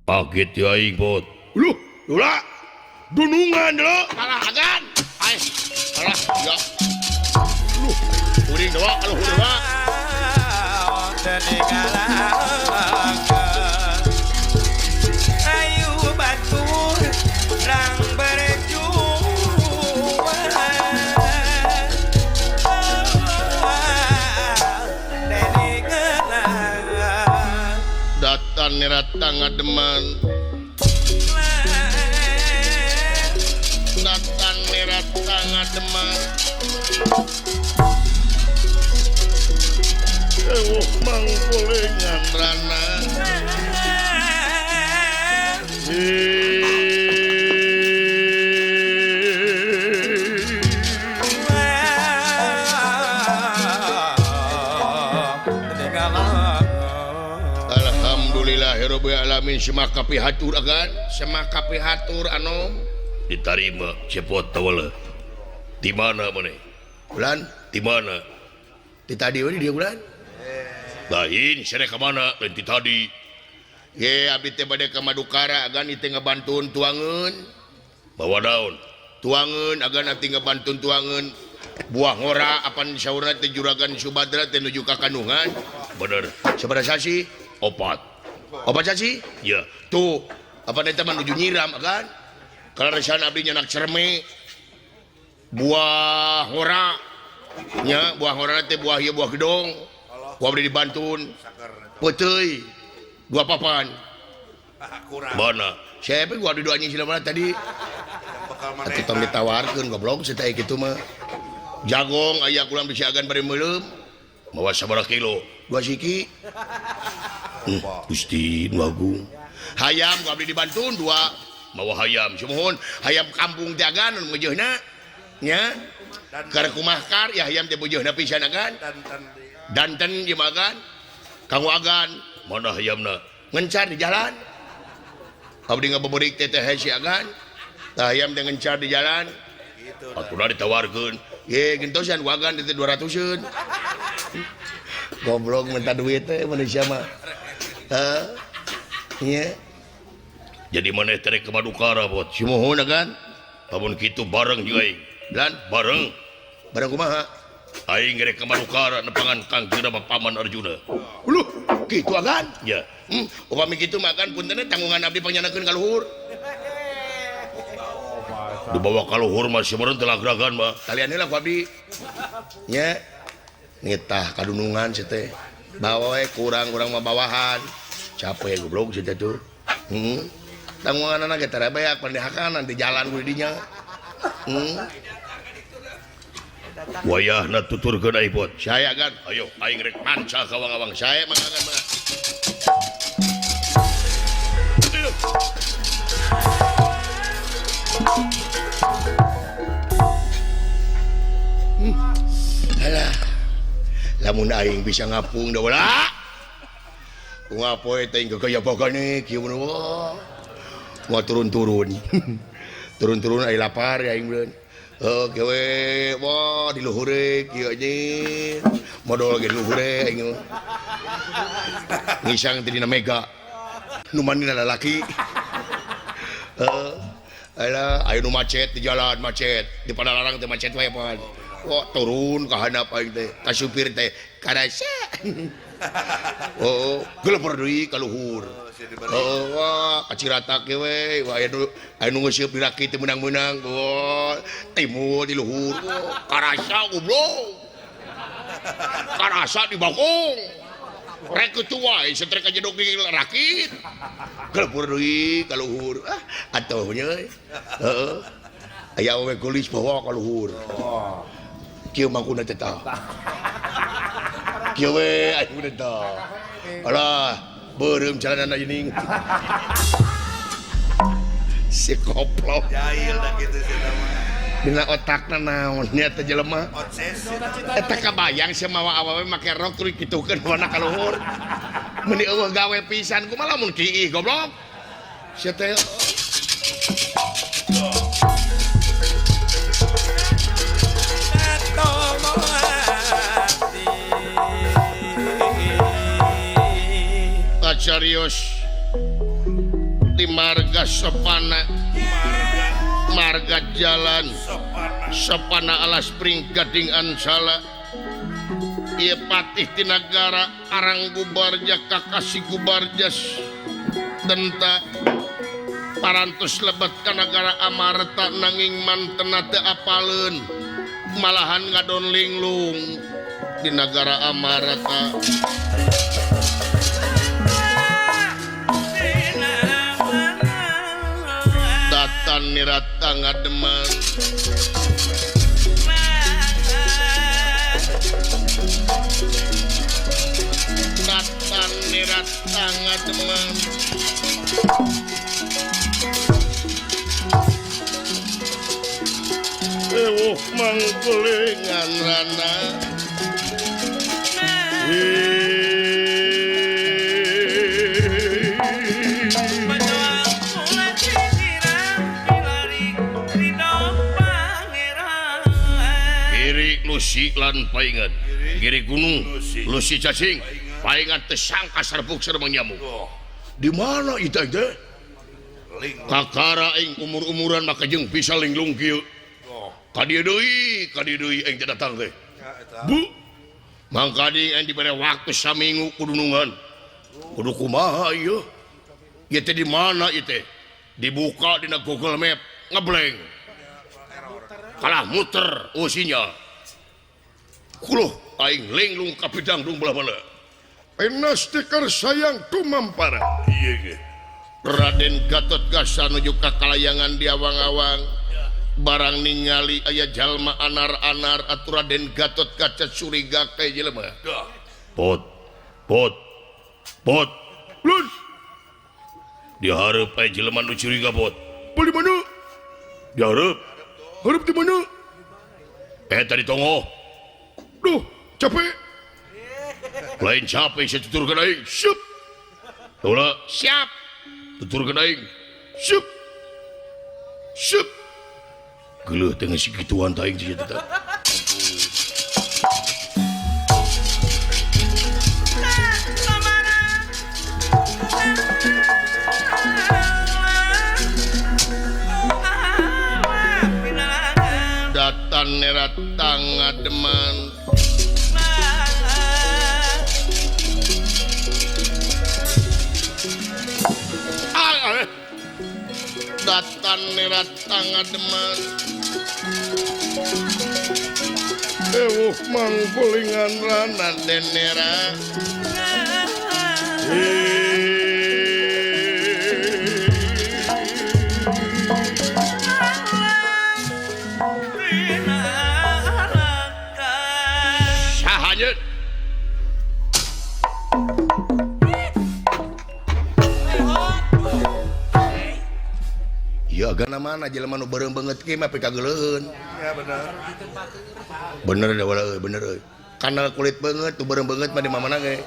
Kaget ya aing bot. Luh, lula. Dunungan lo, kalah agan. Ai, kalah ya. Luh, kuring doa kalau doa. Ayu batur rang berjuang. Datan nerata ngademan. Datan nerata ngademan. Ewuh mangkulengan rana. Alhamdulillahirabbil alamin semaka pihatur agan, semaka pihatur anu ditarima cepot tawala. Di mana maneh? Bulan di mana? Di tadi we di dieu bulan. Lain sere ka mana lain ti tadi. Ye abdi teh bade ka Madukara agan ieu teh ngabantun tuangeun. Bawa daun. Tuangeun agan abdi ngabantun tuangeun. Buah ngora apan saurna teh juragan Subadra teh nuju ka kandungan. Bener. Sabaraha sasi? Opat. Opat sasi? Ya. Tuh, apan eta mah nuju nyiram agan. Kaleresan abdi nyanak cerme. Buah ngora. Nya buah ngora teh buah ieu buah gedong. Ku abdi dibantun. Peuteuy. Dua papan. Kurang. Mana? Siapa gua abdi dua anjing sila mana tadi? Atuh tong ditawarkeun goblok sia teh kitu mah. Jagong aya kulam disiagan bari meuleum. Mawa sabaraha kilo? 2 siki. Gusti nu agung. Hayam ku abdi dibantun 2. Mawa hayam sumuhun, hayam kampung teh agan nu meujeuna. Nya. Keur kumahkar ya hayam teh beujeuna pisan agan. Danten ieu mah agan. Kanggo agan. Mana hayamna? Ngencar di jalan. Abdi ngabeberik teh teh si agan. Tah hayam teh ngencar di jalan. Atuh ditawarkeun. Ye gentosan ku agan teh 200-eun. Goblok minta duit teh manusia mah. Heuh. Nya. Jadi maneh teh rek ka Madukara bot. Sumuhun agan. Lamun kitu bareng jeung aing. Dan bareng. Bareng kumaha? Aing rek ka Madukara nepangan Kang Jura Paman Arjuna. Uluh, kitu agan? Ya. Upami kitu mah kan punten tanggungan abdi pangyanakeun ka luhur. Dibawa ka luhur mah simeureun teh lagragan mah. Talian heula ku abdi. Nya. Nitah kadunungan sia teh. Bawa we kurang-kurang mah bawahan. Capek goblok sia teh tuh. Tanggunganna ge tara beak pandehakanan di jalan ku di dinya. Wayahna tuturkeun ai bot. Saya kan, ayo aing rek manca ka wang-awang. Saya mah kan mah. Alah. Lamun aing bisa ngapung da ulah. Ngapoe teh gaya bagane kieu mun wah. Turun-turun. Turun-turun aing lapar ya aing beun. Heuh gewe wah di luhure kieu anjing. Modol ge di luhure aing. Ngisang teh dina mega. Nu manina lalaki. Heuh. Alah aya nu macet di jalan macet. Di Padalarang teh macet wae pan. Wah turun ka handap aing teh. Ka supir teh karasa. Oh, geleper deui ka luhur. Oh, wah kacirata ke we. Wah aya nu ngeuseub diraki teu meunang-meunang. Wah, timur di luhur. Wah, karasa goblok. Karasa di bakong. Rek kitu wae setrek aja dok di rakit. Gelepur deui ka luhur. Ah, atuh nya. Heeh. Aya we geulis bawa ka luhur. Kieu mangkuna teh tah. Kieu we aing teh tah. Alah, beureum jalanan ayeuna. Si koplok. Jahil dah kitu sih mah. Dina otakna naon nya teh jelema. Eta kabayang sia mawa awewe make rok tuluy kitukeun warna ka luhur. Meuni eueuh gawe pisan kumaha lamun kiih goblok. Sia teh serius. Di marga Sopana marga jalan Sopana alas pring gading ansala ieu patih ti nagara Arang Gubarja Kakasi Gubarja denta parantos lebet ka nagara Amarta nanging mantena teu apaleun malahan ngadon linglung di nagara Amarta. Datan nirata ngademan datan nirata ngademan ewuh mangkulingan rana Giri Lusi lan paingan Giri gunung Lusi cacing paingan tersangka serbuk serbang nyamuk. Di mana itu teh? Kakara aing umur-umuran maka jeung bisa linglung kieu. Ka dieu deui aing teh datang teh. Bu. Mangkading aing dibere waktu saminggu kudu nungan. Kudu kumaha ieu? Ieu teh di mana ieu teh? Dibuka dina Google Map ngebleng. Kalah muter usinya. Kuluh aing linglung ka pidangdung belah mana. Enas tikar sayang tumampara. Ieu ge. Raden Gatotkaca nuju ka kalayangan di awang-awang. Barang ningali aya jalma anar-anar atuh Raden Gatotkaca curiga ka jelema. Pot pot pot lun. Dihareup aya jelema nu curiga pot. Di mana? Dihareup. Hareup di mana? Eta di tonggoh. Duh, capek. Lain capek saya tuturkeun aing. Siap. Tula, siap. Tuturkeun aing. Siap. Siap. Geuleuh teh geus kituan teh aing teh eta. Datan nerata ngademan datan nerata ngademan ewuh mangkulingan rana denera sahanyeun. Ya agana mana jelema nu beureum beungeut kieu mah pikageuleuheun. Ya bener. Bener da wala euy, bener euy. Kana kulit beungeut nu beureum beungeut mah di mana ge.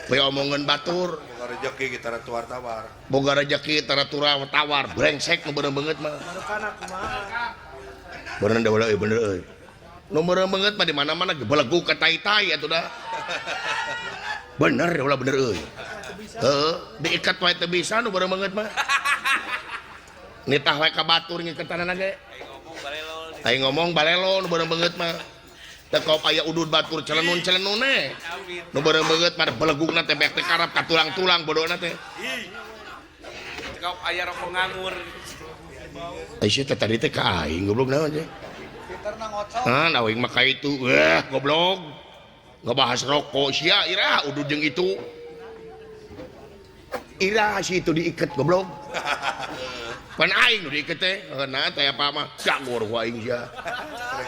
Poe omongeun batur, boga rejeki kita tara tawar. Boga rejeki tara tawar, brengsek nu beureum beungeut mah. Bener da wala euy, bener euy. Nu beureum beungeut mah di mana-mana ge belegug ka tai-tai atuh da. Bener da wala bener euy. Heuh, diikat wae teu bisa nu beureum beungeut mah. Nitah wae ka batur ngiketanana ge. Aing ngomong balelo nu beureum beungeut mah. Teu kop aya udud batur celenun-celenune. Nu beureum beungeut mah belegugna teh bek teh karap ka tulang-tulang bodona teh. Teu kop aya rokok nganggur. Ai sia teh tadi teh ka aing goblok naon teh? Ah, aing mah ka itu. Wah, goblok. Ngebahas rokok sia iraha udud jeung itu. Iraha si itu diiket goblok. Pan aing nu diiket teh, nah teh apa mah gangor ku aing sia.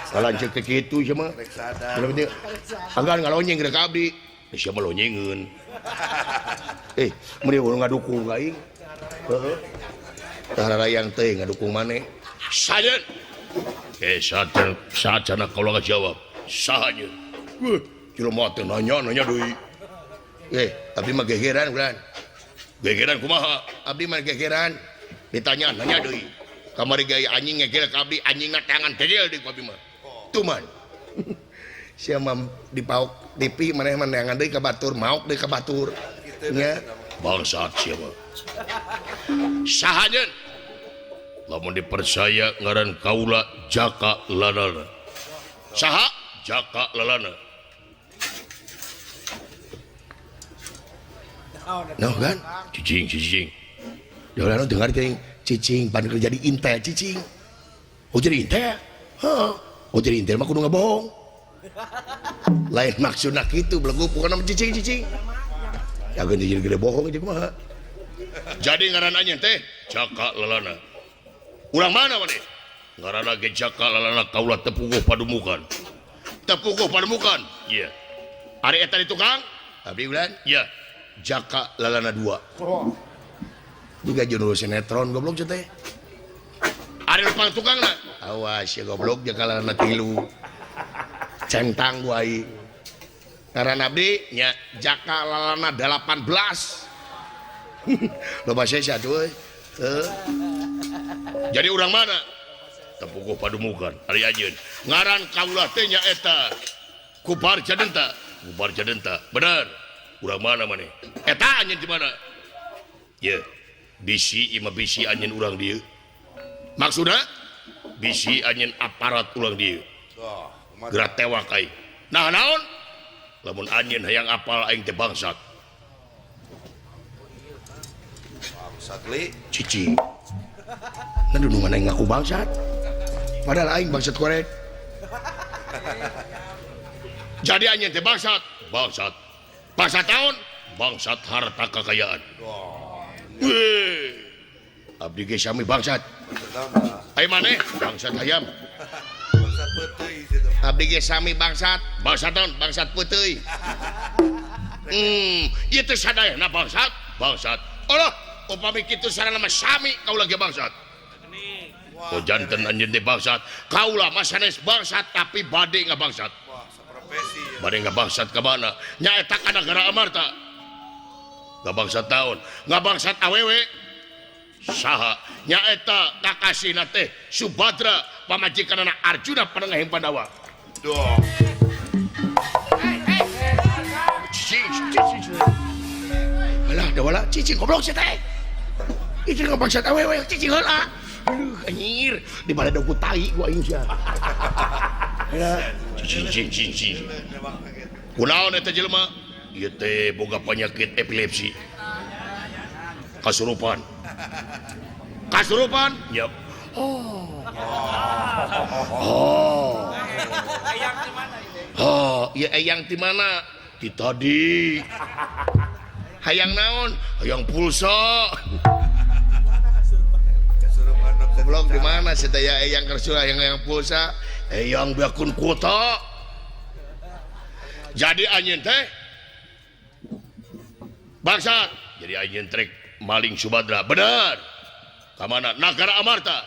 Kalanceuk teh kitu sia mah. Anggan ngalonyeng geura ka abdi. Sia mah lonyengeun. Meuni urang ngadukung ka aing. Heeh. Tah rarayang teh ngadukung maneh. Sajeun. Sajana kaula ngajawab. Saha nyeun? Weuh, jelema teh nanya-nanya deui. Abdi mah gegeran ulan. Gegeran kumaha? Abdi mah gegeran. Ditanya nanya deui. Kamari gaya anjing ngegel ka abdi, anjingna tangan gegel deui ku abdi mah. Tuman. Sia mah dipaok TV maneh mah neangan deui ka batur, maok deui ka batur. Nya bangsat sia mah. Saha nyeun? Lamun dipercaya ngaran kaula Jaka Lalana. Saha? Jaka Lalana. Noh kan? Cicing cicing. Jalan dengar teh cicing pan kerja di Intel cicing. Oh jadi Intel? Heeh. Oh jadi Intel mah kudu ngabohong. Lain maksudna kitu belegu bukan nama cicing cicing. Ya geus jadi gede bohong jeung kumaha. Jadi ngaran anjeun teh Jaka Lalana. Urang mana maneh? Ngaranna ge Jaka Lalana kaula tepuguh padumukan. Tepuguh pademukan? Iya. Ari eta di tukang? Abdi ulan? Iya. Jaka Lalana 2. Oh. Juga judul sinetron goblok teh. Ari pang tukangna? Awas ya goblok Jaka Lalana 3. Centang wae. Ngaran abdi nya Jaka Lalana 18. Loba sesa tuh. Jadi urang mana? Tepuguh padumukan. Ari anjeun. Ngaran kaula teh nya eta Kupar Jadenta. Kupar Jadenta. Bener. Urang mana maneh? Eta anjeun di mana? Ye. Bisi imah bisi anjeun urang dieu. Maksudna? Bisi anjeun aparat urang dieu. Geura tewak aing. Nah naon? Lamun anjeun hayang apal aing teh bangsat. Bangsat li. Cicing. Nah dudungan aing ngaku bangsat. Padahal aing bangsat korek. Jadi anjeun teh bangsat, bangsat. Bangsat naon? Bangsat harta kekayaan. Weh. Abdi ge sami bangsat. Ai maneh bangsat hayam. Bangsat peuteuy situ. Abdi ge sami bangsat. Bangsat naon? Bangsat peuteuy. Ieu teh sadayana bangsat, bangsat. Allah, upami kitu sarana mah sami kaula ge bangsat. Oh janten anjeun teh bangsat. Kaula mah sanes bangsat tapi bade ngabangsat. Wah, saprofesi ya. Bade ngabangsat ka mana? Nyaeta ka nagara Amarta. Ngabangsat taon, ngabangsat awewe. Saha? Nyaeta kakasihna teh Subadra pamajikanana Arjuna panengahing Pandawa. Duh. Cicing, cicing. Alah, da wala cicing goblok sia teh. Cicing ngabangsat awewe, cicing heula. Aduh, anjir, di mana ku tai gua aing sia. Alah, cicing cicing cicing. Kunaon eta jelema? Ieu teh boga penyakit epilepsi. Kasurupan. Kasurupan? Yep. Oh. Oh. Eyang di mana itu? Oh, ya eyang di mana? Di tadi. Hayang naon? Hayang pulsa. Goblok di mana sih teh eyang kersul hayang hayang pulsa? Eyang beakun kuota. Jadi anjeun teh bangsat. Jadi anjeun trek maling Subadra. Bener. Ka mana? Nagara Amarta.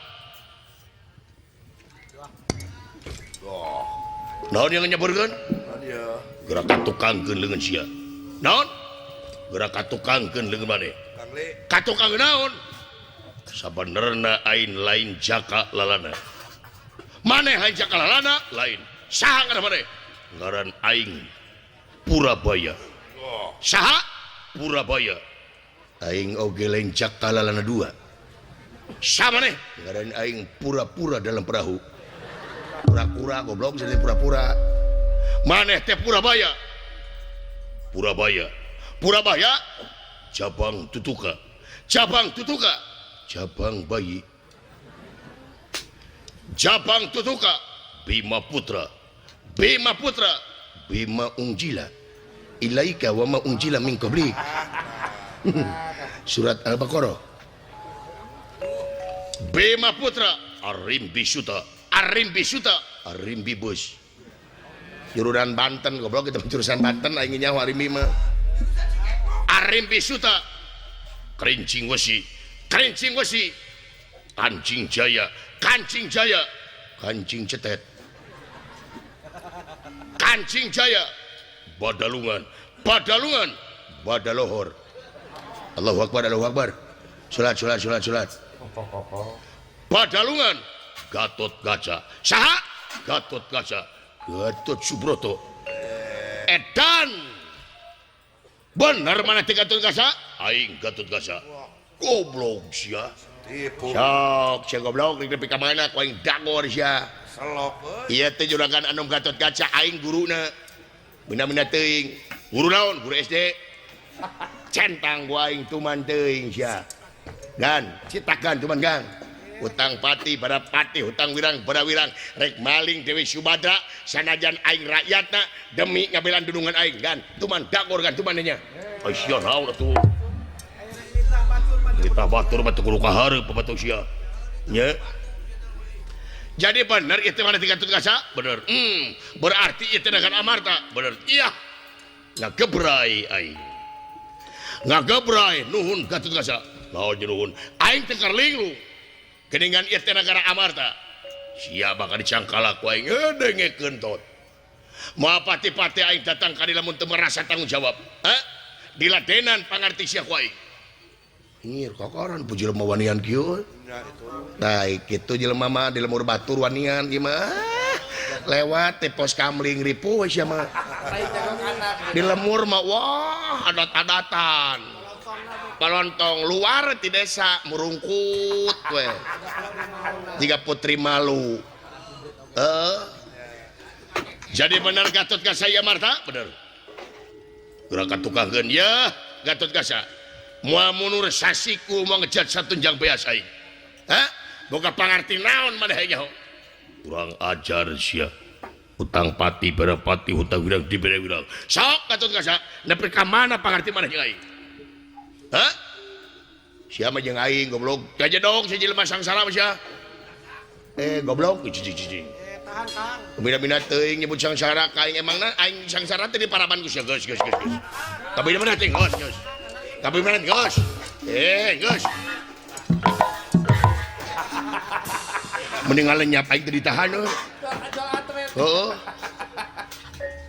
Naon yang nyeburkeun? Gerak katukangkeun leungeun sia. Naon? Gerak katukangkeun leungeun maneh. Katukang naon? Sabenerna aing lain Jaka Lalana. Maneh lain Jaka Lalana? Lain. Saha ngaran maneh? Ngaran aing Purabaya. Saha? Purabaya. Aing oge lain Jaka Lalana 2. Saha maneh? Ngaran aing pura-pura dalam perahu. Pura-pura goblok jadi pura-pura. Maneh teh Purabaya. Purabaya. Purabaya Jabang Tutuka. Jabang Tutuka. Jabang bayi. Jabang Tutuka Bima Putra. Bima Putra Bima Unjila. Ilaika wa ma unjila min qablik. Surat Al-Baqarah. Bima Putra Arimbi Suta. Arimbi Suta Arimbi Bus. Jurusan Banten goblok kita jurusan Banten aing nyaho Arimbi mah. Arimbi Suta Kerincing Wesi. Kerincing Wesi Kancing Jaya. Kancing Jaya Kancing Cetet. Kancing Jaya Badalungan. Badalungan Badalohor. Allahu Akbar, Allahu Akbar. Salat, salat, salat, salat. Badalungan Gatot Kaca. Saha? Gatot Kaca. Gatot Subroto. Edan. Bener mana teh Gatot Kaca? Aing Gatot Kaca. Goblok sia. Tipu. Sok sia goblok rek nepi ka mana ku aing dagor sia. Selok euy. Ieu teh juragan Anom Gatot Kaca aing guruna. Bina-bina teuing. Guru naon? Guru SD. Centang ku aing tuman teuing sia. Gan, citakan tuman gang. Hutang pati pada pati, hutang wirang pada wirang. Rek maling Dewi Subadra sanajan aing rakyatna demi ngabelan dunungan aing gan. Tuman dagor gan tuman nya. Ai sia naon atuh. Kita batur batu kudu kahareup batu sia. Nya. Jadi bener itu mana tiga Gatot Kaca? Bener. Berarti itu dengan Amarta. Bener. Iya. Ngagebrai aing. Ngagebrai nuhun Gatot Kaca. Naon nuhun? Aing teh karling lu. Geningan ieu teh nagara Amarta. Sia bakal dicangkala ku aing dengekeun tot. Moal pati-pati aing datang ka dieu lamun teu merasa tanggung jawab. Hah? Diladenan pangarti sia ku aing. Nyir kokoran pu jelema wanian kieu. Nah, kitu jelema mah di lemur batur wanian ieu mah. Lewat teh pos kamling ripuh sia mah. Di lemur mah wah adat-adatan. Palontong luar di desa murungkut we. Jika putri malu. Jadi benar Gatot Kaca ya Marta? Bener. Gerakan tukangkeun ya Gatot Kaca. Moal mundur sasiku mau ngejat satunjang beas aing. Hah? Boga pangarti naon maneh nyaho? Kurang ajar sia. Hutang pati bara pati hutang wirang dibere wirang. Sok Gatot Kaca, nepi ka mana pangarti maneh jeung aing? Hah? Siapa jeung aing goblok? Gaje dong si jelema sangsara mah sia. Goblok cicing. Tahan, tahan. Bina-bina teuing nyebut sangsara ka aing emangna aing sangsara teh di paraban ku sia geus geus geus geus. Tapi mana teh geus geus. Tapi mana geus? Geus. Mending lenyap aing teh ditahan euy. Heeh.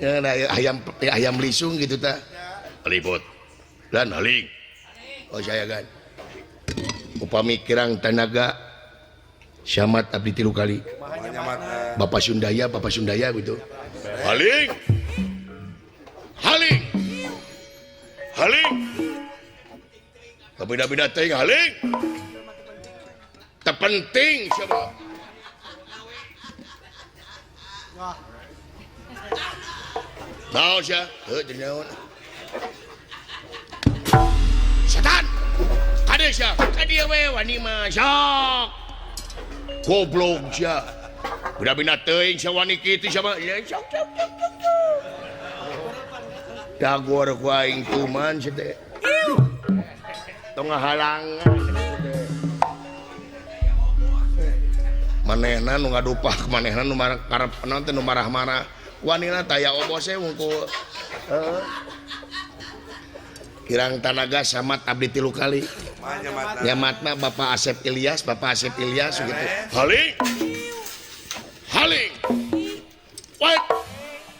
Ya ayam ayam lisung gitu tah. Alipot. Dan haling. Oh saya kan. Upami kirang tanaga syamat abdi 3 kali. Bapak Sundaya gitu. Haling. Haling. Haling. Kabida-bida teuing haling. Terpenting siapa? Naon sia? Heuh jeung naon? Setan. Kade sia? Ka dieu we wani mah sok. Goblok sia. Bina-bina teuing sia wani kitu sia mah. Ya sok sok sok sok. Dagor ku aing tuman sia teh. Tong ngahalangan manehna nu ngadupah manehna nu karep naon teh nu marah-marah wanina taya obose wungkul heeh. Kirang tanaga samat abdi 3 kali. Nyamatna Bapak Asep Ilyas, Bapak Asep Ilyas gitu. Haling. Haling. Wait.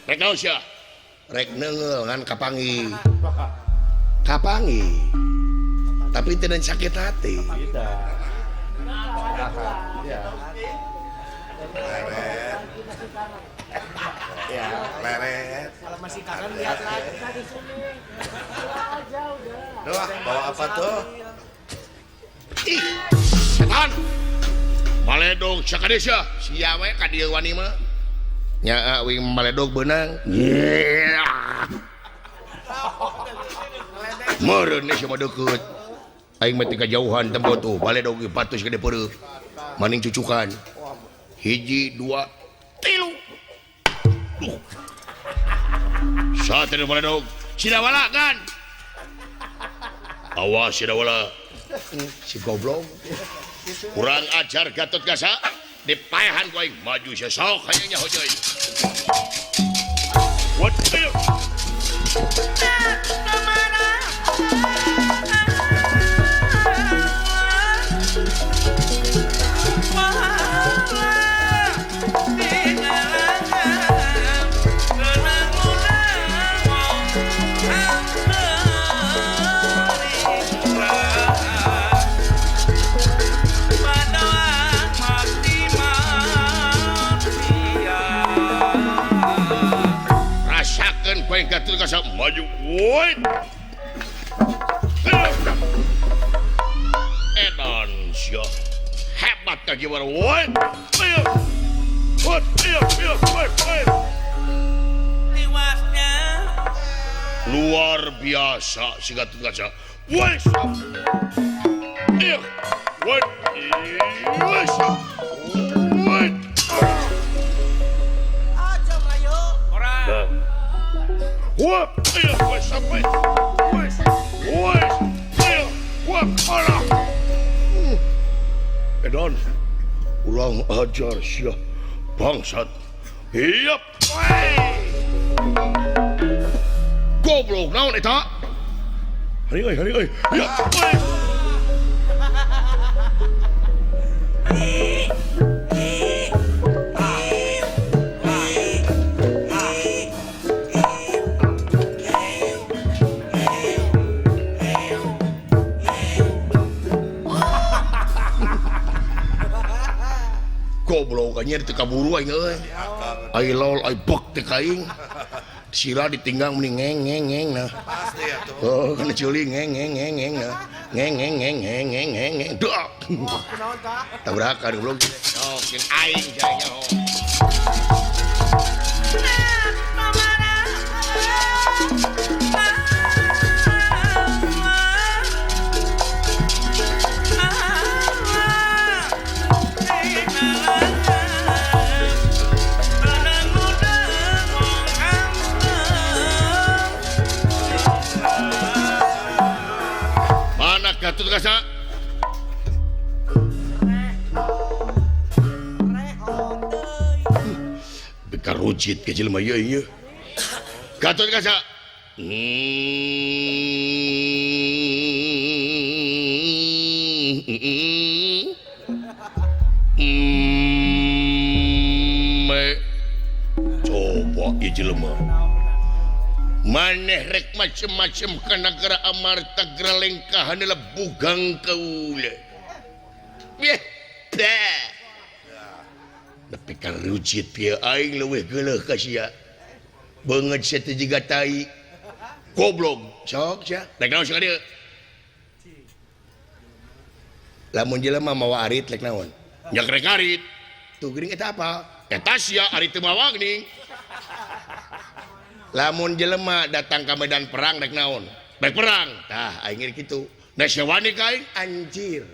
Rek naon sia? Rek neungeul ngan kapangi. Kapangi. Tapi tidak sakit hati. Ya, leret. Kalau masih kangen lihat lagi di sini. Aja udah. Duh, bawa apa tuh? Ih, setan. Maledog sakadesya. Sia we ka dieu wani mah. Nya wing maledog beunang. Meureun sia mah deukeut. Aing mah teh kajauhan tempo tuh, maledog patus gede peureuh. Maning cucukan. 1 2 3. Duh. Saat ini maledog sidawala kan. Awas sidawala. Si goblok. Kurang ajar Gatot Kaca, dipaehan ku aing maju sia sok hayang nyaho deui. What the Gatot Kaca maju. Woi. Edan sia. Hebat ka jiwara. Woi. Ayo. Woi, ayo, ayo, woi, woi. Tiwasnya luar biasa si Gatot Kaca. Woi. Ayo. Woi. Woi. Woi. Aja mlayu. Ora. Woi, ayo, woi, sampai. Woi. Woi. Ayo. Woi, ora. Edan. Ulang ajar sia. Bangsat. Hiap. Goblok naon eta? Hari euy, hari euy. Hiap. Goblok anjir teu kaburu aing euy. Ai lol ai bek teh ka aing. Sira ditinggang meni ngeng ngeng ngeng nah. Pasti atuh. Oh, kana ceuli ngeng ngeng ngeng ngeng nah. Ngeng ngeng ngeng ngeng ngeng ngeng ngeng. Dok. Kunaon tah? Tabrakan goblok. Sok jeung aing sia nyaho. Mana Gatot Kaca? Beka rucit ke jelema ieu ieu. Gatot Kaca. Coba ieu jelema. Maneh rek macem-macem ka nagara Amarta Gralengkahan bugang kaula. Beh. Nepi ka rucit pieu aing leuwih geuleuh ka sia. Beungeut sia teh jiga tai. Goblok, sok sia. Rek naon sia ka dieu? Lamun jelema mawa arit rek naon? Nya rek arit. Tuh geuning eta apa? Eta sia arit teu mawa geuning. Lamun jelema datang ka medan perang rek naon? Rek perang. Tah aing rek kitu. Da sia wani ka aing anjir.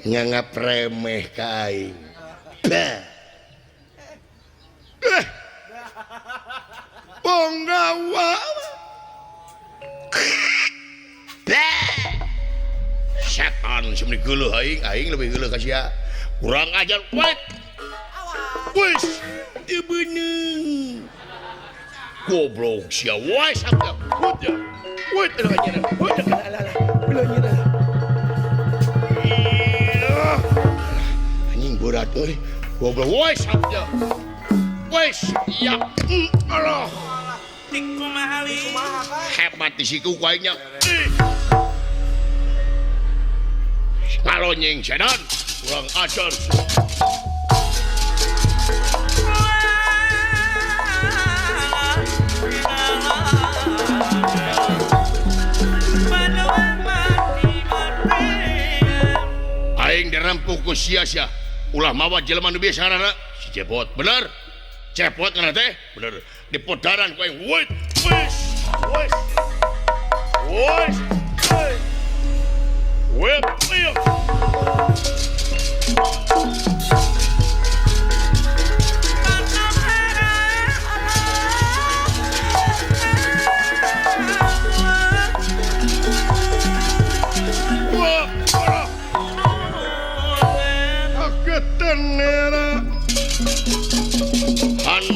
Nganggap remeh ka aing. Bah. Eh. Ponggawa. Bah. Setan seumur geuleuh aing, aing lebih geuleuh ka sia. Kurang ajar wet. Wis teu beunang. Goblok sia wes apa? Wut ya. Wut aduh anjir. Wut alah alah. Beuleuh anjir. Anjing berat euy. Goblok wes apa? Wes ya. Alah. Hebat di siku ku aing nya. Ngalonyeng sedan. Kurang ajar. Aing dirempuk ku sia-sia. Ulah mawa jelema nu biasa ngaranna si Cepot. Bener? Cepot ngaranna teh? Bener. Di podaran ku aing. Woi, wis, wis. Wis. Wis.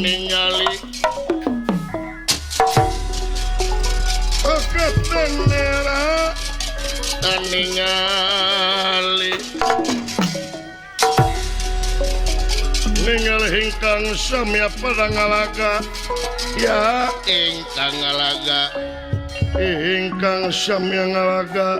Ningali ningali ningali ingkang samya pada ngalaga ya ingkang ngalaga ingkang samya ngalaga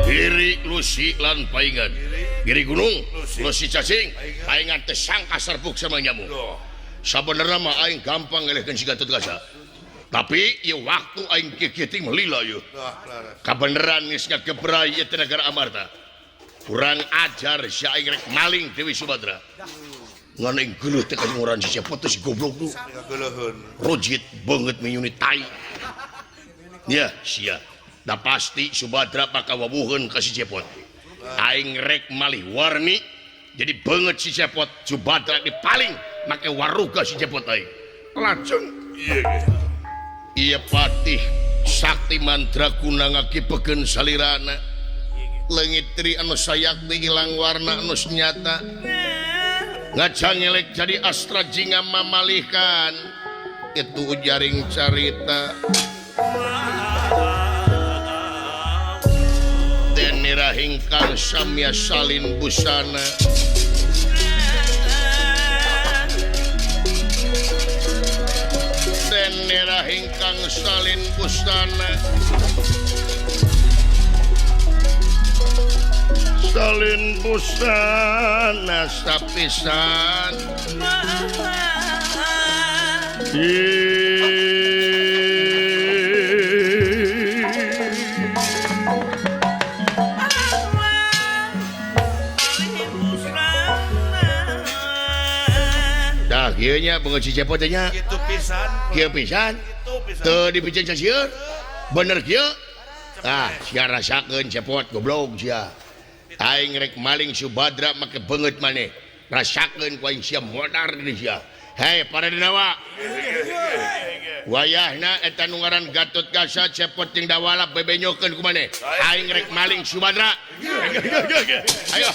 Giri Lusi lan paingan Giri Gunung Lusi cacing paingan teh sangka serbuk sama nyamuk. Sabenerna mah aing gampang ngelehkeun si Gatot Kaca. Tapi ieu waktu aing kieu-kieu melila ieu. Kabeneran geus ngagebray ieu teh negara Amarta. Kurang ajar si aing rek maling Dewi Subadra. Ngan aing geuleuh teh ka ngoran si Cepot teh si goblok tuh. Rojit banget minyuni tai. Ya, sia. Da pasti Subadra bakal wawuheun ka si Cepot. Aing rek malih warni jadi banget si Cepot Subadra dipaling make waruga si Cepot aing. Lajeng ieu patih sakti mandraguna ngakibekeun salirana. Leungit tri anu sayakti ilang warna anu senyata. Ngacangelek jadi astra jinga mamalihkan. Itu jaring carita. Denira hingkang samya salin busana. Denira hingkang salin busana. Salin busana sapisan. Dah kieu nya beungeut si Cepot teh nya. Kitu pisan. Kieu pisan. Teu dipiceun sasieun. Bener kieu. Ah, sia rasakeun Cepot goblok sia. Aing rek maling Subadra make beungeut maneh. Rasakeun ku aing sia modar di sia. Hei para denawa. Wayahna eta nu ngaran Gatot Kaca Cepot jeung Dawala bebenyokeun ku maneh. Aing rek maling Subadra. Ayo.